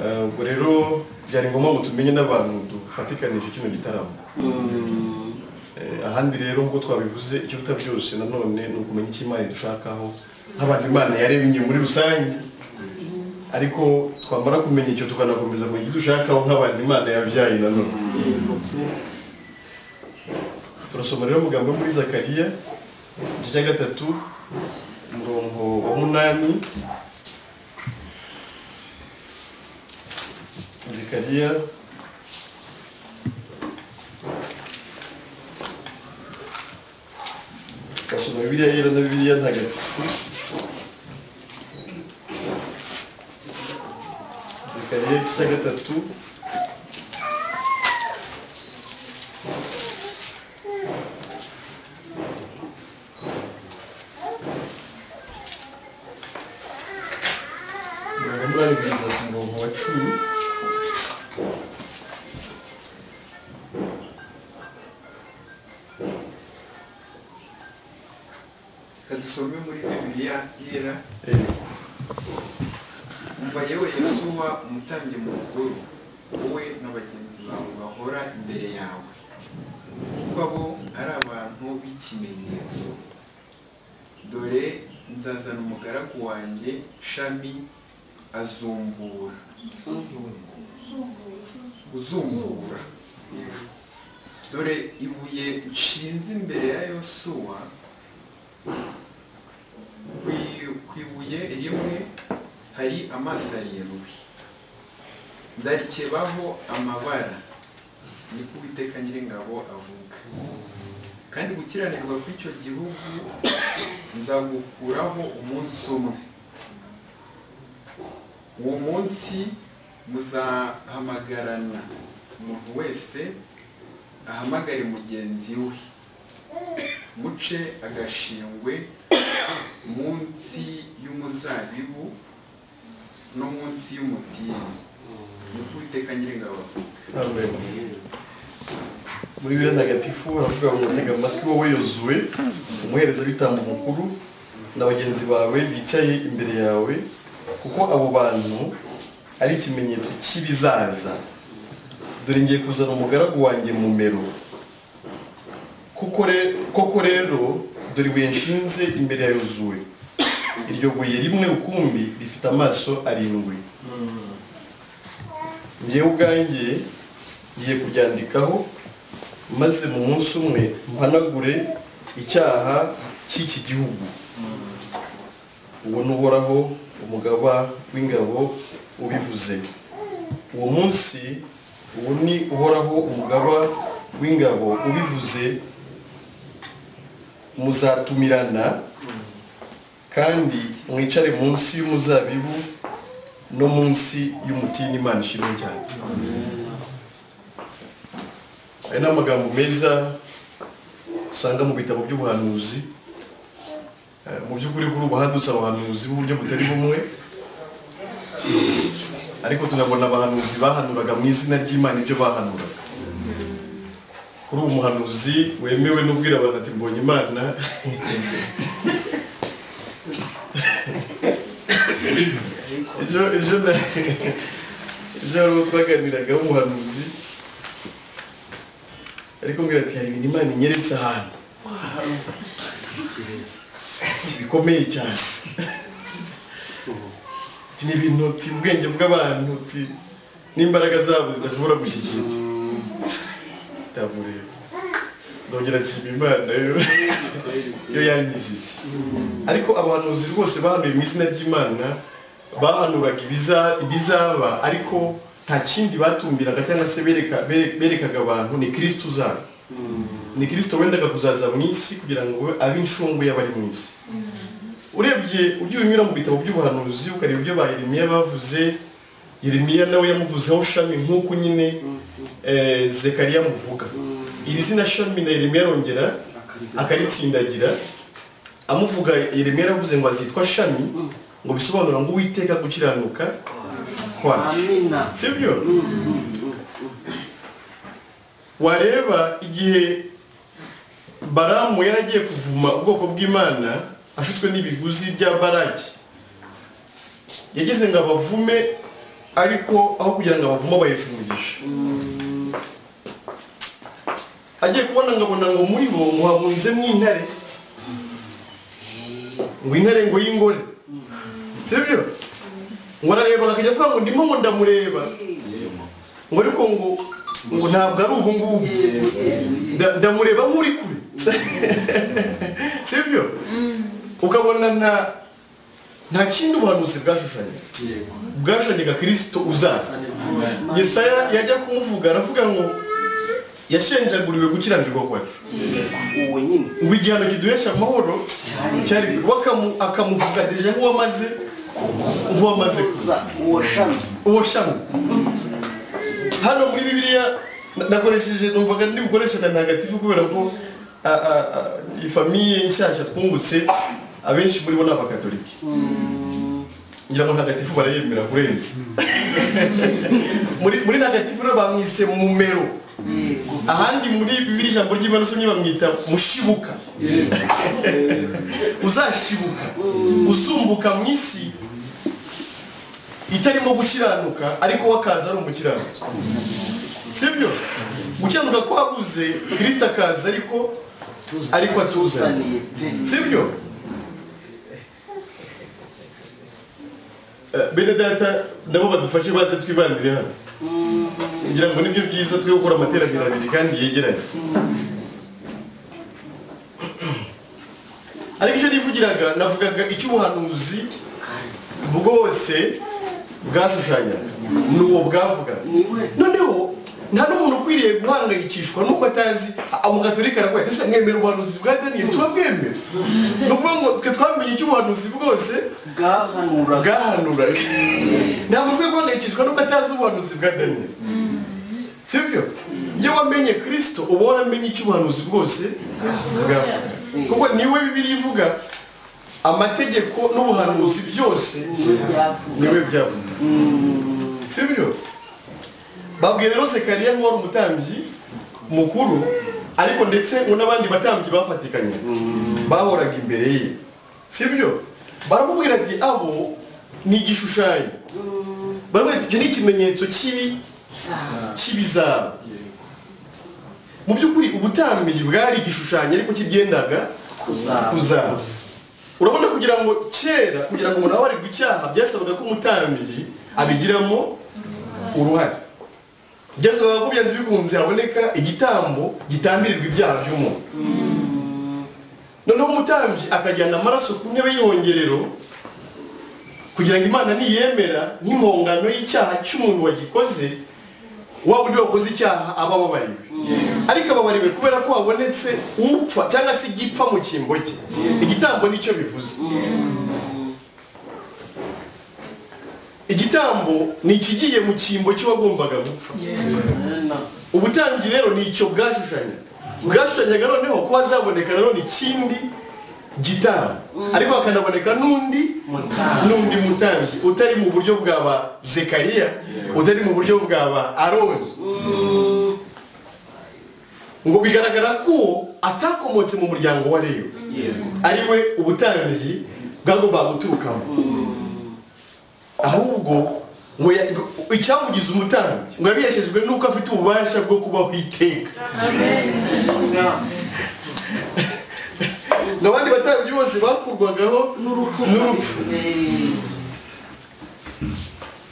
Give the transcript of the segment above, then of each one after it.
Ubwo rero byari ngombwa ngo tumenye n'abantu dufatikanije kino gitaramo. Ahandi rero nk'uko twabivuze, ikiruta byose nanone ni ukumenya icyo Imana idushakaho nk'abantu Imana yaremye muri rusange, ariko twamara kumenya icyo tukanakomeza kumenya icyo dushakaho nk'abantu Imana yabyaye nanone. Turasoma rero amagambo yo muri Zakariya igice cya 3 umurongo wa 8. Zakariya turasoma Bibiliya Yera na Bibiliya Ntagatifu. Zakariya igice cya 3 kugeza ku murongo wa 10. Dusome muri Bibiliya Yera. Umva yewe Yesuwa umutambyi mukuru, wowe na bagenzi bawe bahora imbere yawe, kuko abo ari abantu b'ikimenyetso. Dore nzazana umugaragu wanjye Shami azumbura uzumbura. Dore ibuye nshinze imbere ya Yosuwa, ku ibuye rimwe hari amaso arindwi, nzarikebaho amabara, niko Uwiteka Nyiringabo avuga. Kandi gukiranirwa kw'icyo gihugu nzagukuraho umunsi umwe. Uwo munsi muzahamagarana, umuntu wese ahamagare mugenzi we, muce agashingwe munsi y'umuzabibu no munsi y'umutini, niko Uwiteka Nyiringabo avuga. Amen. Muri Bibiliya Ntagatifu haravuga ngo tega amatwi wowe Yozuwe umuherezabitambo mukuru na bagenzi bawe bicaye imbere yawe, kuko abo bantu ari ikimenyetso cy'ibizaza. Dore ngiye kuzana umugaragu wanjye Mumero. Koko rero dore ibuye nshinze imbere ya Yozuwe, iryo buye rimwe rukumbi rifite amaso 7. Njyewe ubwanjye ngiye kuryandikaho, maze mu munsi umwe mpanagure icyaha cy'iki gihugu. Uwo ni Uhoraho umugaba w'ingabo ubivuze. Uwo munsi, uwo ni Uhoraho umugaba w'ingabo ubivuze, muzatumirana kandi mwicare munsi y'umuzabibu no munsi y'umutini. Imana ishimwe cyane. Aya ni amagambo meza usanga mu bitabo by'ubuhanuzi. Mu by'ukuri kuri ubu hadutse abahanuzi b'uburyo butari bumwe, ariko tunabona abahanuzi bahanuraga mu izina ry'Imana ibyo bahanuraga. Kuri ubu muhanuzi wemewe n'ubwira abantu ati mbonye Imana. Ejo twaganiraga w'umuhanuzi, ariko mbwira ati hari ibintu Imana inyeretse ahantu bikomeye cyane, ni ibintu ubwenge bw'abantu n'imbaraga zabo zidashobora gushyikira. Ndamureba ndongera nshima Imana yo yanyijije. Ariko abahanuzi rwose bahanuye mu izina ry'Imana, bahanuraga ibizaba, ariko nta kindi batumbiraga cyangwa se berekaga abantu ni Kristo uzaza. Ni Kristo wendaga kuzaza mu isi kugira ngo abe inshungu y'abari mu isi. Urebye ugiye unyura mu bitabo by'ubuhanuzi ukareba ibyo ba Yeremiya bavuze, Yeremiya nawe yamuvuzeho Shami nk'uko nyine Zekariya amuvuga. Iri zina Shami na Yeremiya arongera akaritsindagira amuvuga. Yeremiya yaravuze ngo azitwa Shami, ngo bisobanura ngo Uwiteka gukiranuka kwacu. Sibyo? Wareba igihe Balamu yaragiye kuvuma ubwoko bw'Imana ashutswe n'ibiguzi bya Baraki, yageze ngo abavume Ariko aho kugira ngo abavumo baheshe umugisha, agiye kubona ngabona ngo muri bo ngo habunzemo intare, ngo intare ngo y'ingore, sibyo? Ngo arareba akajya avuga ngo ndimo ngo ndamureba, ngo ariko ngo ntabwo ari ubu ngubu, ndamureba nk'uri kure, sibyo? Ukabona nta kindi ubuhanuzi bwashushanya, bwashushanyaga Kristo uzaza. Yesaya yajya kumuvuga aravuga ngo yashenjaguriwe gukiranirwa kwacu, ngo igihano kiduhesha amahoro cyari, akamuvuga deja nk'uwamaze kuza, uwo shami. Hano muri Bibiliya nakoresheje, numvaga ndi bukoreshe na ntagatifu kubera ko ifamiye nshyashya twungutse abenshi muri bo ni abakatoliki, ngira ngo ntagatifu barayemera kurenza. Muri ntagatifu rero bamwise mumero, ahandi muri Bibiliya ijambo ry'Imana usomye bamwita mushibuka, uzashibuka, usumbuka mu isi itarimo gukiranuka, ariko wakaza ari umukiranuka, sibyo? Gukiranuka kwabuze, Kristo akaza ariko atuzaniye, sibyo? Bene data nabo badufashe baze twibanire hano, ngira ngo nibyo byiza twe gukora amateraniro abiri kandi yegeranye. Ariko icyo nivugiraga, navugaga icy'ubuhanuzi bwose bwashushanyaga n'uwo bwavugaga. Noneho nta n'umuntu ukwiriye guhangayikishwa nuko atazi. Umugatolika aravuga ati ese mwemera ubuhanuzi bwa Daniel? Turabwemera. Ni ukuvuga ngo twe twamenye icyo ubuhanuzi bwose bwahanuraga. Ntabwo ukwiye guhangayikishwa nuko atazi ubuhanuzi bwa Daniel, sibyo? Iyo wamenye Kristo uba waramenye icyo ubuhanuzi bwose bwavuga, kuko niwe Bibiliya ivuga amategeko n'ubuhanuzi byose niwe byavuga, sibyo? Babwiye rero Zekariya ngo wari umutambyi mukuru, ariko ndetse ngo n'abandi batambyi bafatikanye bahoraga imbere ye, sibyo? Baramubwira ati abo ni igishushanyo, baramubwira ati icyo ni ikimenyetso cy'ibizaba. Mu by'ukuri ubutambyi bwari igishushanyo ariko kibyendaga kuzaba. Urabona, kugira ngo kera, kugira ngo umuntu abarirwe icyaha byasabaga ko umutambyi abigiramo uruhare, byasabaga ko byanze bikunze haboneka igitambo gitambirirwa ibyaha by'umuntu. Noneho umutambyi akajyana amaraso ku ntebe y'ihongerero kugira ngo Imana niyemera nk'impongano y'icyaha cy'umuntu wagikoze, wa wundi wakoze icyaha aba ababariwe. Ariko ababariwe kubera ko habonetse upfa cyangwa se igipfa mu cyimbo cye. Igitambo nicyo bivuze. Igitambo ni ikigiye mu cyimbo cy'uwagombaga gupfa. Ubutambyi rero ni icyo bwashushanyaga. Bwashushanyaga noneho ko hazaboneka nanone ikindi gitambo, ariko hakanaboneka n'undi mutambyi utari mu buryo bwa ba Zekariya, utari mu buryo bwa ba Aroni. Ngo bigaragara ko atakomotse mu muryango wa Lewi, ari we ubutambyi bwagombaga guturukamo, ahubwo ngo icyamugize umutambyi ngo yabiheshejwe nuko afite ububasha bwo kubaho iteka. N'abandi batambyi bose bakurwagaho n'urupfu,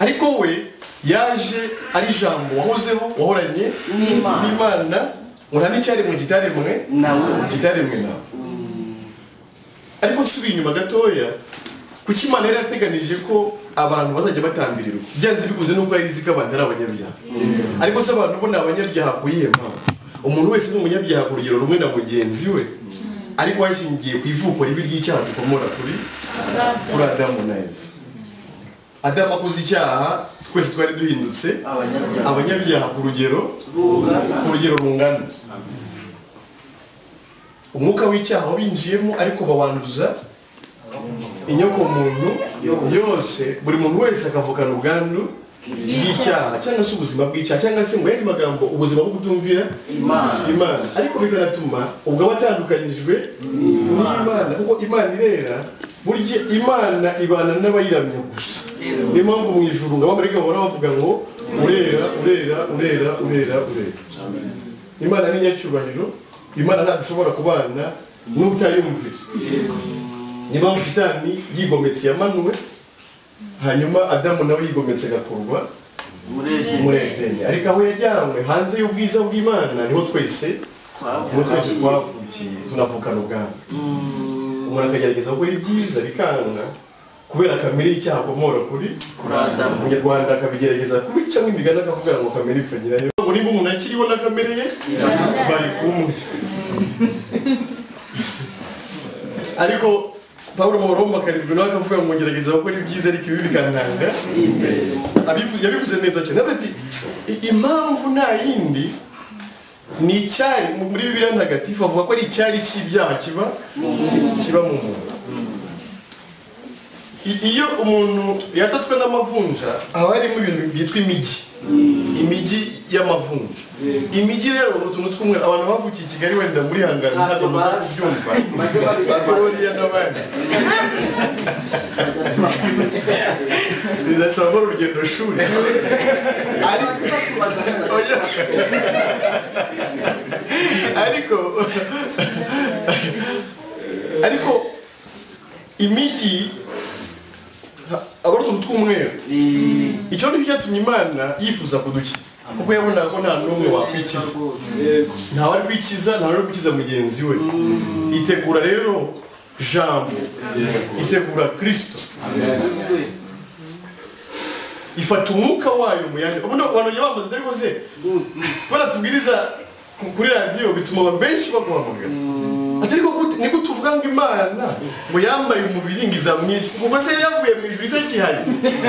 ariko we yaje ari ijambo wahozeho, wahoranye n'Imana, ngo nta n'icyaremwe kitaremwe nawe. Ariko nsubiye inyuma gatoya, kuki Imana yari yarateganije ko abantu bazajya batambirirwa? Byanze bikunze nuko yari izi ko abantu ari abanyabyaha. Ariko se abantu bo ni abanyabyaha ku yihe mpamvu? Umuntu wese ni umunyabyaha ku rugero rumwe na mugenzi we, ariko hashingiye ku ivuko ribi ry'icyaha dukomora kuri Adamu na Eva. Adamu akoze icyaha, twese twari duhindutse abanyabyaha ku rugero rungana. Umwuka w'icyaha wabinjiyemo, ariko bawanduza inyokomuntu yose, buri muntu wese akavukana ubwandu bw'icyaha cyangwa se ubuzima bw'icyaha, cyangwa se mu yandi magambo ubuzima bwo kutumvira Imana. Ariko bikanatuma ubwo batandukanyijwe n'Imana, kuko Imana irera. Burya Imana ibana n'abayiramya gusa. Niyo mpamvu mu ijuru ngo abamarayika bahora bavuga ngo urera urera urera urera urera. Imana ni nyacyubahiro, Imana ntabwo ishobora kubana n'utayumvira. Niyo mpamvu shitani yigometse yamanuwe, hanyuma Adamu nawe yigometse agakurwa muri Edeni. Ariko aho yajyanwe hanze y'ubwiza bw'Imana niho twese twavukiye, tunavukana ubwami. Umuntu akagerageza gukora ibyiza bikanga kubera kamere y'icyaha akomora kuri Adamu. Umunyarwanda akabigerageza kubicamo imigani akavuga ngo kamere ipfa nyirayo. Ngo niba umuntu akiriho na kamere ye bari kumwe. Ariko Pawulo mu Baroma 7 nawe akavuga ngo ngerageza gukora ibyiza ariko ibibi bikantanga. Yabivuze neza cyane. Ati impamvu nta yindi ni icyari muri Bibiliya ntagatifu avuga ko ari icyari cy'ibyaha kiba mu muntu. Iyo umuntu yatatswe n'amavunja haba harimo ibintu byitwa imijyi, imijyi y'amavunja. Imijyi rero ni utuntu tw'umweru. Abantu bavukiye i Kigali wenda muri hangari ntabwo muza kubyumva, bagororiya n'abandi bizasaba gukora urugendo shuri. Ariko imijyi aba ari utuntu tw'umweru. Icyo ni cyatumye Imana yifuza kudukiza, kuko yabonaga ko nta n'umwe wakwikiza, ntawe ari kwikiza, ntawe ari gukiza mugenzi we. Itegura rero Jambo, itegura Kristo, ifata umwuka wayo mu yandi. Ubundi abantu bajya bambaza ariko se baratubwiriza kuri radiyo bituma abantu benshi baguhamagara. Ariko ni gute uvuga ngo Imana ngo yambaye umubiri ngo iza mu isi, ubwo se yavuye mu ijuru itakihari?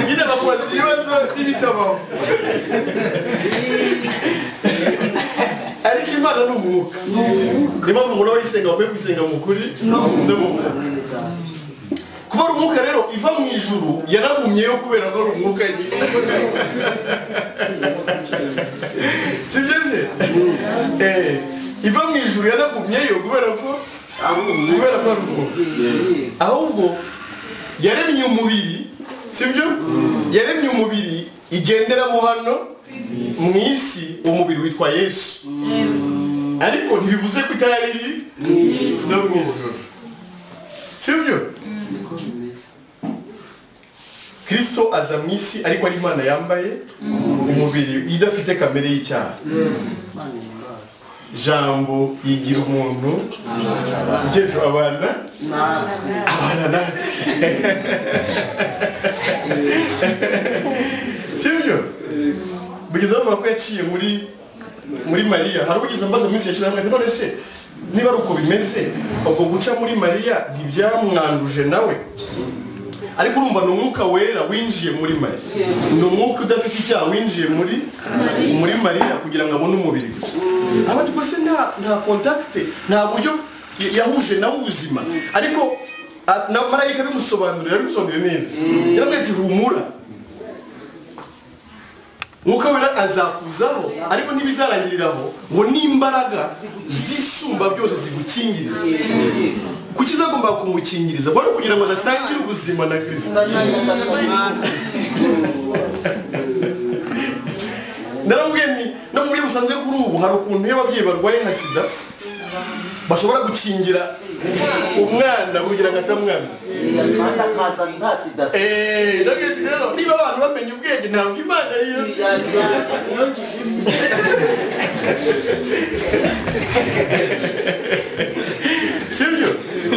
Nyine bakubaza ibibazo by'ibitabaho. Ariko Imana ni umwuka. Niyo mpamvu umuntu aba ayisenga bakwiye kuyisenga mu kuri no mu mwuka. Kuba ari umwuka rero iva mu ijuru yaragumyeyo kubera ko ari umwuka. Sibyo se? Iva mu ijuru yaragumyeyo kubera ko ari umwuka. Ahubwo yaremye umubiri, sibyo? Yaremye umubiri igenderamo hano mu isi, uwo mubiri witwa Yesu. Ariko ntibivuze ko itari iri no mu ijuru, sibyo? Kristo aza mu isi ariko ari Imana yambaye umubiri idafite kamere y'icyaha. Jambo yigira umuntu ngejo abana natwe. Sibyo? Bugeze bavuga ko yaciye muri Mariya. Hari ubugeze ambaza minsi yashize hamwe none se niba ari uko bimeze ubwo guca muri Mariya ntibyamwanduje nawe? Ariko urumva ni umwuka wera winjiye muri Mariya, ni umwuka udafite icyaha winjiye muri Mariya kugira ngo abone umubiri. Abati rwose nta contact, nta buryo yahuje nawe ubuzima. Ariko na marayika bimusobanurira neza, yaramubwiye ati humura, Mwuka wera azakuzaho, ariko ntibizarangiriraho ngo n'imbaraga zisumba byose zigukingiriza. Kuki zagomba kumukingiriza? Wari kugira ngo adasangire ubuzima na Kristo. Naramubwiye nti no mu buryo busanzwe kuri ubu hari ukuntu iyo ababyeyi barwaye nka sida bashobora gukingira umwana kugira ngo atamwanduza. Niba abantu bamenye ubwenge ntabwo Imana ariyo. Sibyo?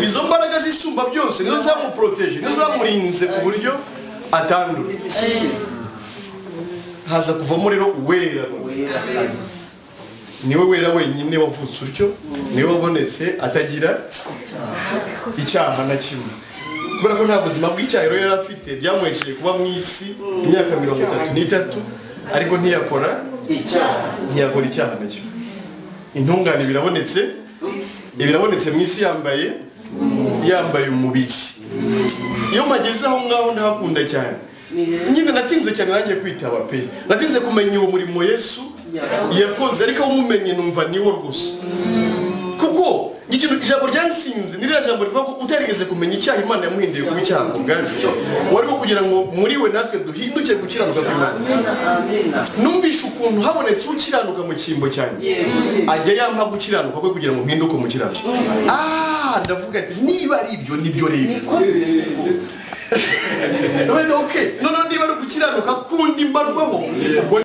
Izo mbaraga zisumba byose nizo zamuproteje, nizo zamurinze ku buryo atandura. Haza kuvamo rero uwera. Niwe wera wenyine wavutse utyo, niwe wabonetse atagira icyaha na kimwe. Kubera ko nta buzima bw'icyaha rero yari afite, byamuhesheje kuba mu isi imyaka 33, ariko ntiyakora icyaha na kimwe. Intungane birabonetse mu isi yambaye umubiri. Iyo mageze aho ngaho ndahakunda cyane. Nyine natinze cyane nanjye kwitaba pe. Natinze kumenya uwo murimo Yesu yakoze, ariko umumenye numva niwo rwose. Kuko Ijambo ryansinze ni ririya jambo rivuga ko utarigeze kumenya icyaha Imana yamuhinduye kuba icyaha ku bwacu, wari kugira ngo muri we natwe duhinduke gukiranuka kw'Imana. Numvishe ukuntu habonetse ukiranuka mu cyimbo cyanjye, ajya yampa gukiranuka kwe kugira ngo mpinduke umukiranuka. Ndavuga ati niba ari ibyo nibyo rero. Okay, noneho niba ari ugukiranuka kundi mbarwaho ubwo